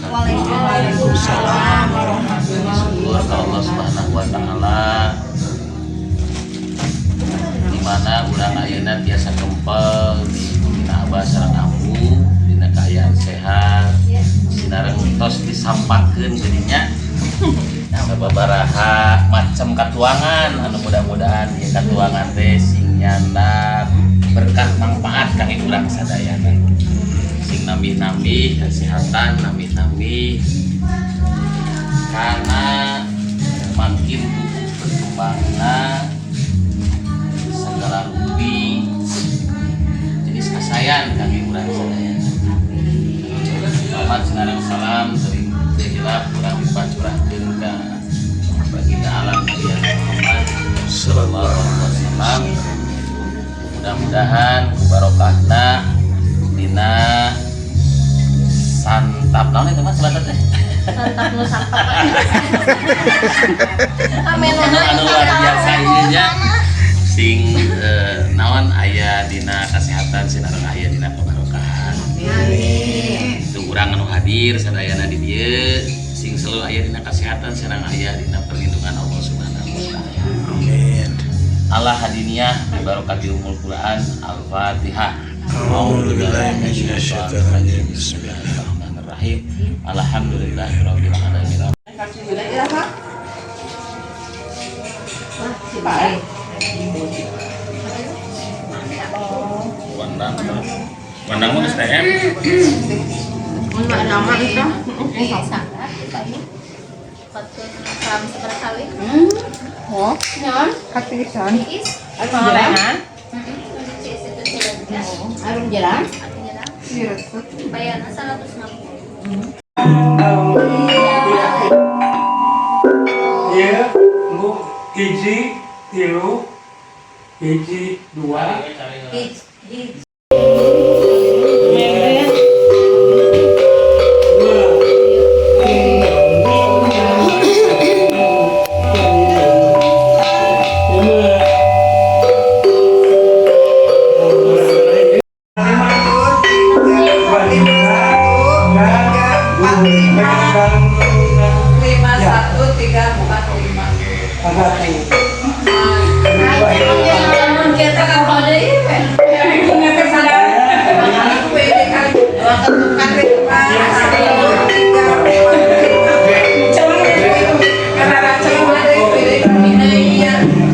Wabarakatuh. Waalaikumsalam warahmatullahi. Syukur ka Allah Subhanahu wa Taala, di mana urang ayeuna tiasa kempel di bumi Abah sareng Ambu dina kaayaan sehat sinareng tos disampakeun geuning sababaraha macam katuangan anu mudah-mudahan ieu katuangan teh sing nyandak berkah manfaat kangge urang sadayana, sing nambih-nambih kesehatan, nambih-nambih karena makin tubuh berkembangna segala rupi jenis kasayan kangge urang sadayana. Selamat sinareng salam sering teu hilap urang dipacurahkeun ka baginda alam Nabi Muhammad sallallahu alaihi wasallam. Mudah-mudahan ku barokahna dina santap naon itu, Mas, sebentar teh? Santap nu sampah. Amenuna. Anu luar biasa ieu nya, sing naon, aya dina kesehatan sinareng aya dina kebarokahan. Itu urang anu hadir sadayana di dieu sing selalu aya dina kesehatan sareng aya dina perlindungan Allah Subhanahu wa Taala. Amin. Ala hadiniyah bi barakati umul Quran. Al-Fatihah. A'udzubillahi minasyaitonir rajim. Bismillahirrahmanirrahim. Alhamdulillahirabbil alamin. Kasih wilayah ya, Pak. Wah, si Pak. Baik. Wandang. Wandang mah geus TM. Enggak nama itu. Sangat Pak. Patut salam segera kali. Oh, Nyon, katisan. is. Pengolengan. Arum jalan. Bayarnya 160. Iya, bu, hiji, tilu, hiji, dua. Hiji. Lima, Lima, lima, satu, tiga, empat, lima. Kita kan kode ini. Satu, tiga, empat, lima.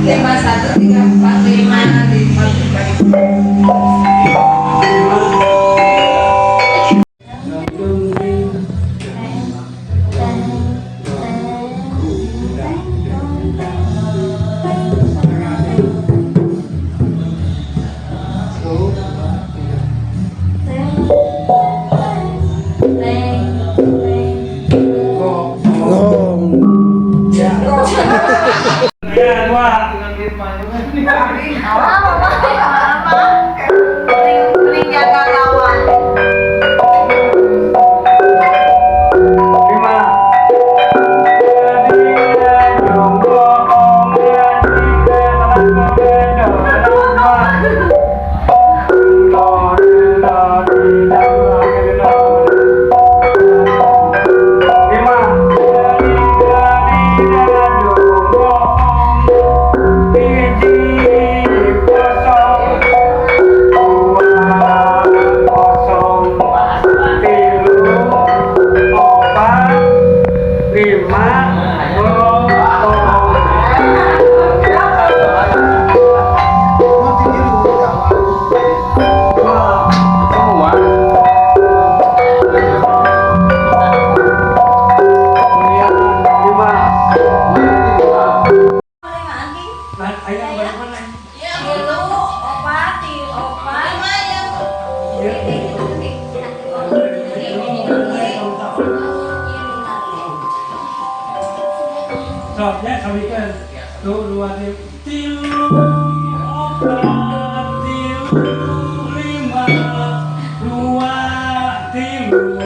Lima, satu, tiga, empat, lima, lima, lima. Gong. Ya, dua. Beli jaga lawan. Lima. 5, 5, 0. Semua. Lima. Ayah balik mana? Tilu, opat, opat. Ya. Sok ya, samikeun. Tuh, dua, tilu. Tilu, opat, tilu, lima, dua, tilu,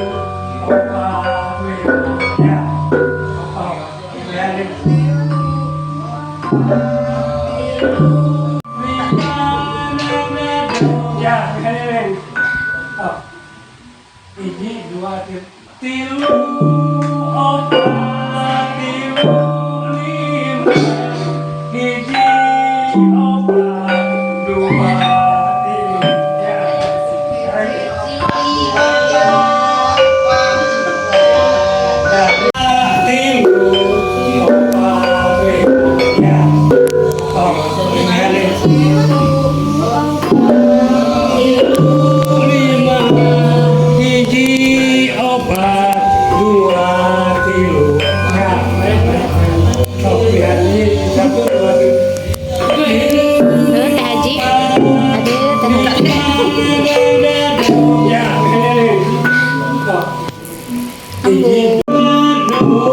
opat, lima. Ya. Oh, ya, ini. Lima, enam, ya, sekali lagi. Oh. Hiji, dua, tilu. tilu, opat, tilu, lima, hiji, opat, dua, tilu. Ya. Tilu, opat, lima. Ya. Oh, ini lima, hiji, opat, dua, tilu. Ya, baik, baik, baik. Sok, lihat ini, satu, dua, tiga. Heuh, Teh Haji. Aduh, Teh Haji. Ya, ini nih. Sok. Hiji, dua,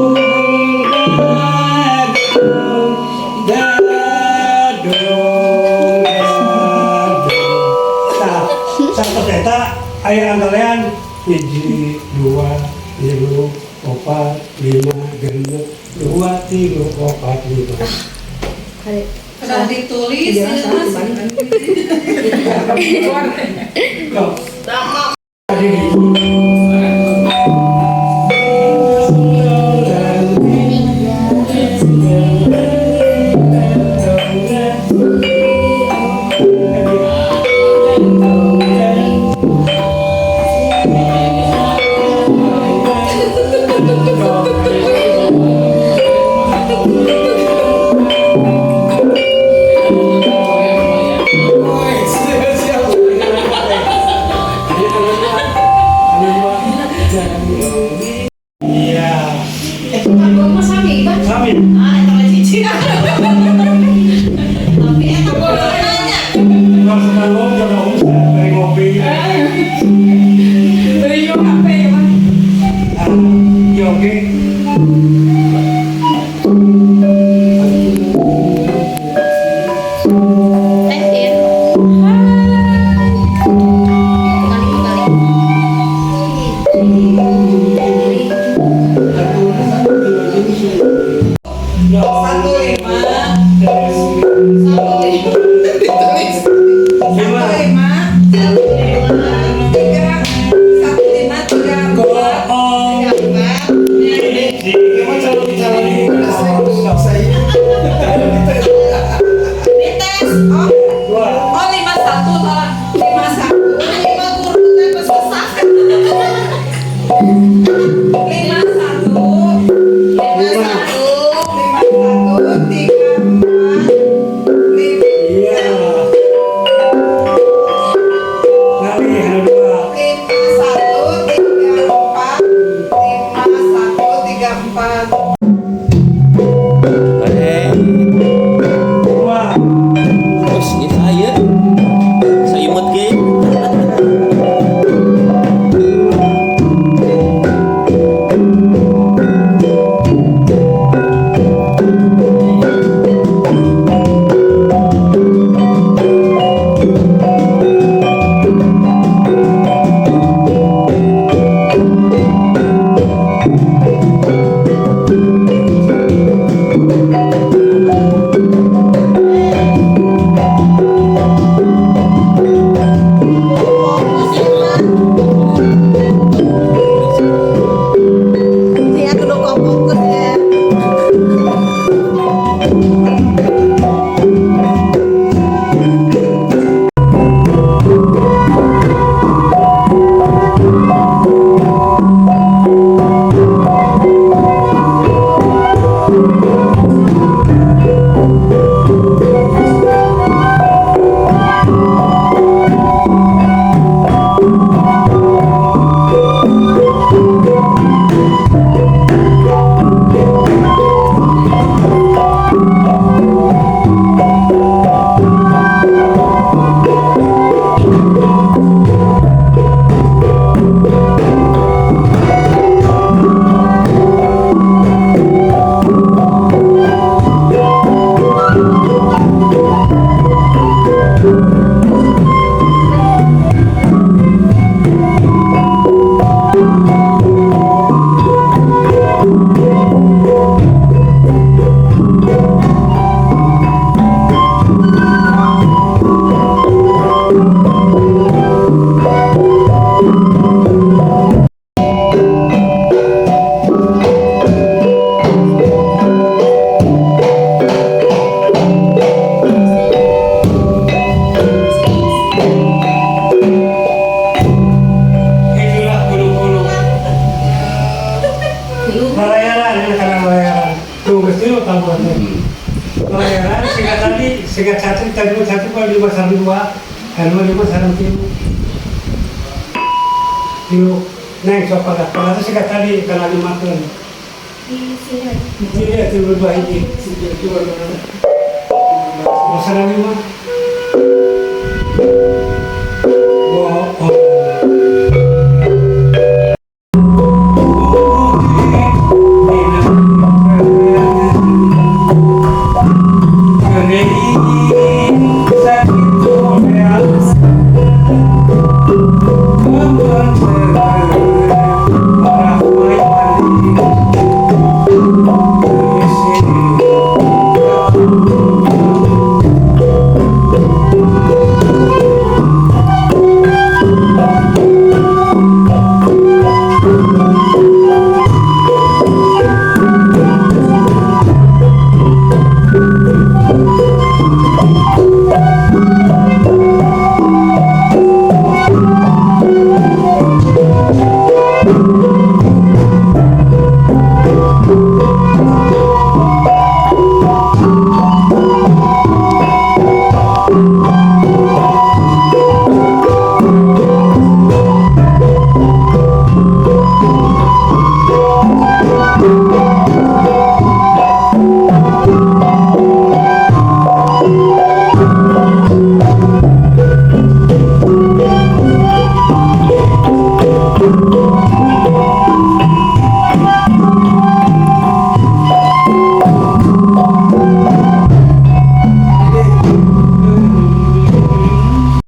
dadung, dadung. Nah, satos eta aya antalean hiji, dua, tilu, opat, lima, genep, dua, tilu, opat, lima. Sudah ditulis ya, Mas. Sok. Tadi Iya. Sami, Bang. Sami. Ah, eta mah cici. Tapi eta bodoh nanya. Kalau senang jangan usah dari ngopi. Beri yo HP ya, Mas. Ah, ya oke. Teh Tin. Hai. Kali kali. Satu lima, satu lima, ditulis. Satu lima, satu lima, tiga, satu lima, tiga, empat, tiga, empat. Dites, oh, oh lima satu salah, lima satu, lima guru teh susah. Lima satu, lima satu, lima satu, tiga empat, lima. Iya. Lari, ada dua. Lima satu tiga empat, lima satu tiga empat. Eh, Dua. terus gitu aya. Saimut ge. buat. Era siga tadi, siga satu, tadi satu kali lima sareng dua, lima lima sareng tilu. Tilu, neng sok pada pada siga tadi karena lima tahun. Di sini lagi. Iya, tilu dua hiji. Dua dua. Masalah lima.